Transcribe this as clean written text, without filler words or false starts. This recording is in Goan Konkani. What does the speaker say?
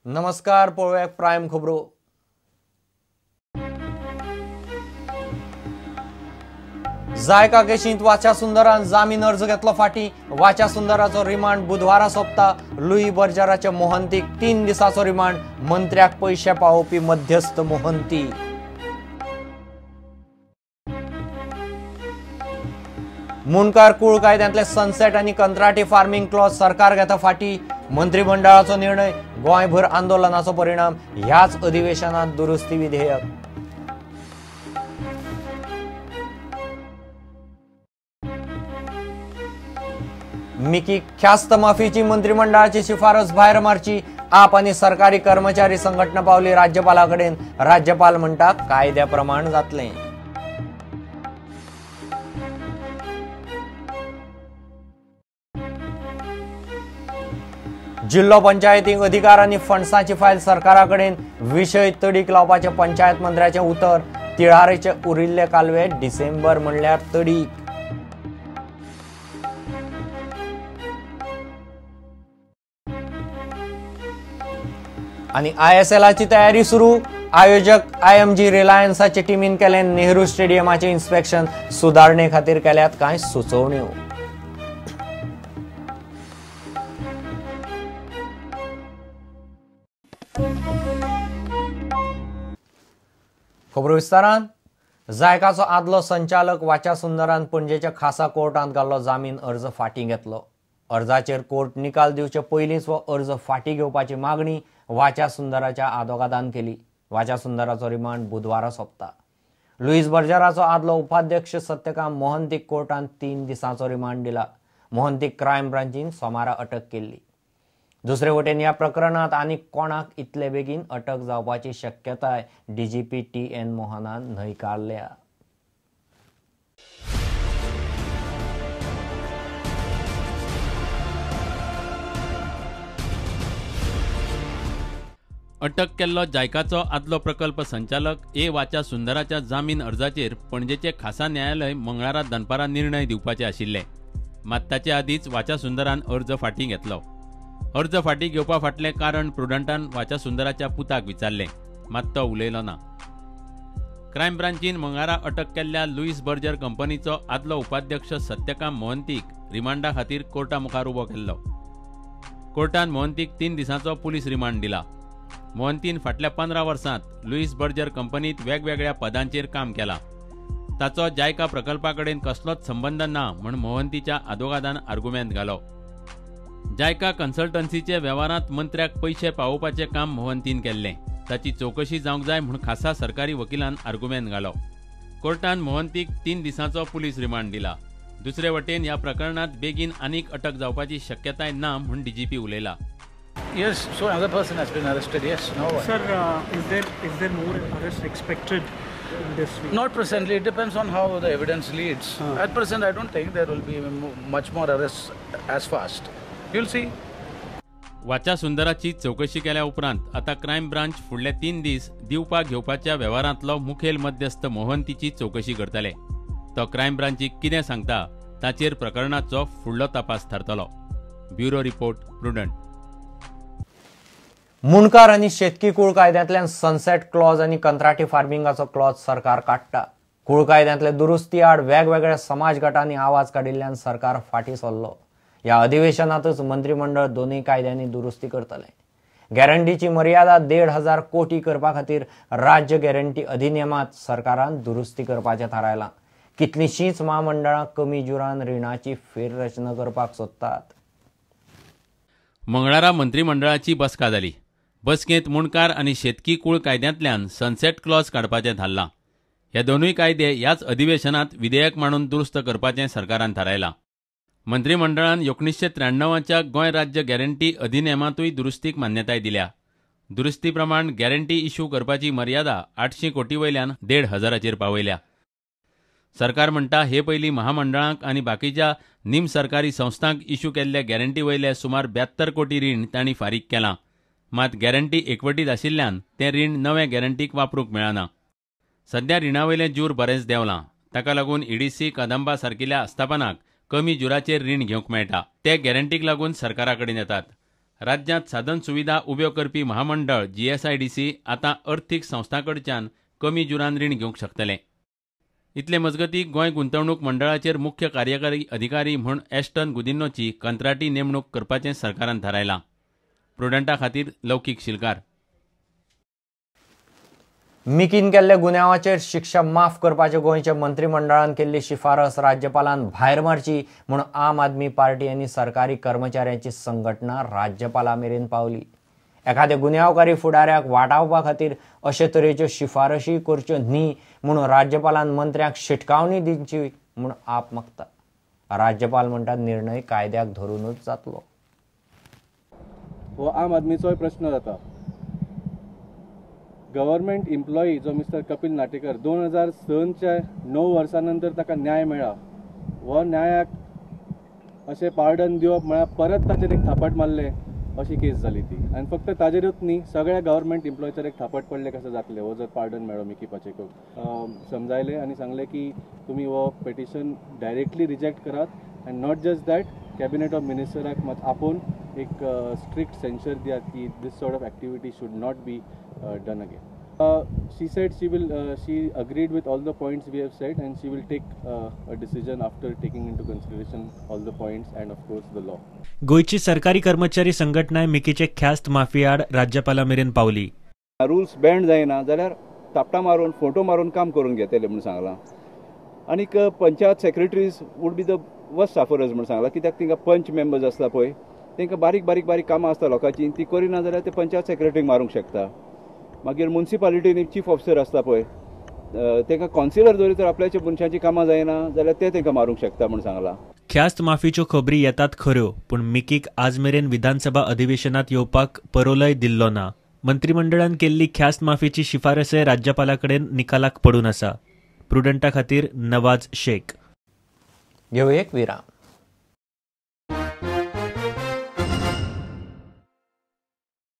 नमस्कार, पळोवया प्रायम खबरो. जायका केशींत वाचा सुंदरान जामीन अर्ज घेतलो फाटी. वाचा सुंदराचो रिमांड बुधवारा सोंपता. लुई बर्जराच्या मोहंतीक 3 दिसाचो रिमांड. मंत्र्याक पयशे पावोवपी मध्यस्थ मोहंती. मुंडकार कूळ कायद्यांतले सनसेट आनी कंत्राटी फार्मिंग क्लॉज सरकार घेता फाटी. मंत्रिमंडळाचो निर्णय. गोंयभर आंदोलनाचो परिणाम. ह्याच अधिवेशनात दुरुस्ती विधेयक. मिकी ख्यास्त माफीची मंत्रिमंडळाची शिफारस भायर मारची. आप आनी सरकारी कर्मचारी संघटना पावली राज्यपाला कडेन. राज्यपाल म्हणटा कायद्या प्रमाण जातलें. जिल्लो पंचायतींक अधिकार आनी फंड्साची फायल सरकारा कडेन. विशय तडीक लावपाचें पंचायत मंत्र्याचें उतर. तिळारीचे उरिल्ले कालवे डिसेंबर म्हणल्यार तडीक. आनी ISLची तयारी सुरू. आयोजक IMG रिलायन्साचे टिमीन केलें नेहरू स्टेडियमाचें इन्स्पेक्शन. सुदारणे खातीर केल्यात कांय सुचोवण्यो. खबरो विस्तारान. जायकाचो आदलो संचालक वाचा सुंदरान पणजेच्या खासा कोर्टांत घाल्लो जामीन अर्ज फाटीं घेतलो. अर्जाचेर कोर्ट निकाल दिवचे पयलींच हो अर्ज फाटीं घेवपाची मागणी वाचा सुंदराच्या आदोगादान केली. वाचा सुंदराचो रिमांड बुधवारा सोंपता. लुईस बर्जराचो आदलो उपाध्यक्ष सत्यकाम मोहंतीक कोर्टान 3 दिसांचो रिमांड दिला. मोहंतीक क्रायम ब्रांचीन सोमारा अटक केल्ली. दुसरे वटेन ह्या प्रकरणांत आनीक कोणाक इतले बेगीन अटक जावपाची शक्यताय DGP TN मोहनान न्हयकारल्या. अटक केल्लो जायकाचो आदलो प्रकल्प संचालक ए वाचा सुंदराच्या जामीन अर्जाचेर पणजेचे खासा न्यायालय मंगळारा दनपारा निर्णय दिवपाचे आशिल्ले. मात ताचे आदींच वाचा सुंदरान अर्ज फाटीं घेतलो. अर्ज फाटीं घेवपा फाटलें कारण प्रुडंटान वाचा सुंदराच्या पुताक विचारलें, मात तो उलयलो ना. क्रायम ब्रांचीन मंगळारा अटक केल्ल्या लुईस बर्जर कंपनीचो आदलो उपाध्यक्ष सत्यकाम मोहंतीक रिमांडा खातीर कोर्टा मुखार उबो केल्लो. कोर्टान मोहंतीक 3 दिसांचो पुलीस रिमांड दिला. मोहंतीन फाटल्या 15 वर्सांत लुईस बर्जर कंपनीत वेगवेगळ्या पदांचेर काम केलां. ताचो जायका प्रकल्पा कडेन कसलोच संबंद ना म्हूण मोहंतीच्या आदोगादान आर्गुमेंत घालो. जायका कन्सल्टन्सीचे वेव्हारांत मंत्र्याक पयशे पावोवपाचें काम मोहंतीन केल्लें. ताची चवकशी जावंक जाय म्हूण खासा सरकारी वकिलान आर्गुमेंत घालो. कोर्टान मोहंतीक 3 दिसांचो पुलीस रिमांड दिला. दुसरे वटेन ह्या प्रकरणांत बेगीन आनीक अटक जावपाची शक्यताय ना म्हूण DGP उलयला. Yes, so another person has been arrested. Yes, no one. Sir, is there more arrests expected in this week? Not presently. It depends on how the evidence leads. At present, I don't think there will be much more arrests as fast. You'll see. वाचा सुंदराची चवकशी केल्या उपरांत आता क्रायम ब्रांच फुडले 3 दीस दिवपा घेवपाच्या वेव्हारांतलो मुखेल मध्यस्थ मोहंतीची चवकशी करतले. तो क्रायम ब्रांचीक कितें सांगता ताचेर प्रकरणाचो फुडलो तपास थारतलो. Bureau report, Prudent. मुंडकार आनी शेतकी कूळ कायद्यांतल्यान सनसेट क्लॉज आनी कंत्राटी फार्मिंगाचो क्लॉज सरकार काडटा. कूळ कायद्यांतले दुरुस्ती आड वेगवेगळ्या समाज गटांनी आवाज काडिल्ल्यान सरकार फाटीं सरलो. ह्या अधिवेशनातच मंत्रिमंडळ दोनूय कायद्यांनी दुरुस्ती करतलें. गॅरंटीची मर्यादा 1,500 कोटी करपा खातीर राज्य गॅरंटी अधिनेमांत सरकारान दुरुस्ती करपाचें थारायलां. कितलींशींच म्हामंडळां कमी जुरान रिणाची फेररचना करपाक सोदतात. मंगळारा मंत्रिमंडळाची बसका जाली. बसकेंत मुंडकार आनी शेतकी कूळ कायद्यांतल्यान सनसेट क्लॉज काडपाचें थारलां. हे दोनूय कायदे ह्याच अधिवेशनांत विधेयक मांडून दुरुस्त करपाचें सरकारान थारायलां. मंत्रिमंडळान 1993च्या गोंय राज्य गॅरंटी अधिनेमांतूय दुरुस्तीक मान्यताय दिल्या. दुरुस्ती प्रमाण गॅरंटी इश्यू करपाची मर्यादा 800 कोटी वयल्यान 1,500 पावयल्या. सरकार म्हणटा हे पयलीं महामंडळांक आनी बाकीच्या निम सरकारी संस्थांक इश्यू केल्ले गॅरंटी वयले सुमार 72 कोटी रीण तांणी फारीक केलां. मात गॅरंटी एकवटीत आशिल्ल्यान तें रीण नवे गॅरंटीक वापरूंक मेळना. सध्या रिणा वयलें जूर बरेंच देंवलां. ताका लागून ईडीसी कदंबा सारकिल्या आस्थापनाक कमी जुराचेर रीण घेवंक मेळटा. ते गॅरंटीक लागून सरकारा कडेन येतात. राज्यांत साधन सुविधा उब्यो करपी महामंडळ जीएसआयडीसी आतां अर्थीक संस्थां कडच्यान कमी जुरान रीण घेवंक शकतले. इतले मजगती गोंय गुंतवणूक मंडळाचेर मुख्य कार्यकारी अधिकारी म्हूण एस्टन गुदिन्होची कंत्राटी नेमणूक करपाचें सरकारान थारायलां. प्रुडंटा खातीर लौकीक शिलकार. मिकीन केल्ल्या गुन्यांवाचेर शिक्षा माफ करपाचे गोंयच्या मंत्रिमंडळान केल्ली शिफारस राज्यपालान भायर मारची म्हूण आम आदमी पार्टी आनी सरकारी कर्मचाऱ्यांची संघटना राज्यपाला मेरेन पावली. एखाद्या गुन्यांवकारी फुडाऱ्याक वाटावपा खातीर अशे तरेच्यो शिफारशी करच्यो न्ही म्हूण राज्यपालान मंत्र्यांक शिटकावणी दिवची म्हूण आप मागता. राज्यपाल म्हणटात निर्णय कायद्याक धरूनच जातलो. हो आम आदमीचोय प्रश्न जाता. गव्हर्मेंट एम्प्लॉई जो मिस्टर कपिल नाटेकर 2006च्या 9 वर्सां नंतर ताका न्याय मेळ्ळा. हो न्यायाक अशें पार्डन दिवप म्हळ्यार परत ताचेर एक थापट मारलें अशी केस जाली ती. आनी फक्त ताजेरूच न्ही, सगळ्या गव्हर्मेंट एम्प्लॉयचेर एक थापट पडलें कसं जातलें हो जर पार्डन मेळ्ळो मिकी पाचेकोक. समजायलें आनी सांगलें की तुमी हो पेटिशन डायरेक्टली रिजेक्ट करात and not just that, cabinet of मिनिस्टराक मात आपोवन एक स्ट्रिक्ट सेन्शर दियात की this sort of activity should not be done again. She said she agreed with all the points we have said and she will take a decision after taking into consideration all the points and of course the law. गोंयची सरकारी कर्मचारी संघटनाय मिकीचे ख्यास्त माफी आड राज्यपाला मेरेन पावली. रूल्स बँड जायना जाल्यार थापटां मारून फोटो मारून काम करून घेतले म्हूण सांगलां. आनीक panchayat secretaries would be the worst sufferers म्हूण सांगलां, कित्याक तिंका पंच मेंबर्स आसता पळय, तांकां बारीक बारीक बारीक कामां आसता लोकांची, ती करिना जाल्यार ते पंचायत सेक्रेटरीक मारूंक शकता. मागीर मुन्सिपालिटीनी चीफ ऑफिसर आसता पळय, तांकां कॉन्सिलर दवरी तर आपल्याच्या मनशांची कामां जायना जाल्यार ते तांकां मारूंक शकता म्हूण सांगलां. ख्यास्त माफीच्यो खबरी येतात खऱ्यो, पूण मिकीक आज मेरेन विधानसभा अधिवेशनात येवपाक परोलय दिल्लो ना. मंत्रिमंडळान केल्ली ख्यास्त माफीची शिफारसय राज्यपाला कडेन निकालाक पडून आसा. प्रुडंटा खातीर नवाज शेख. घेवं एक विराम.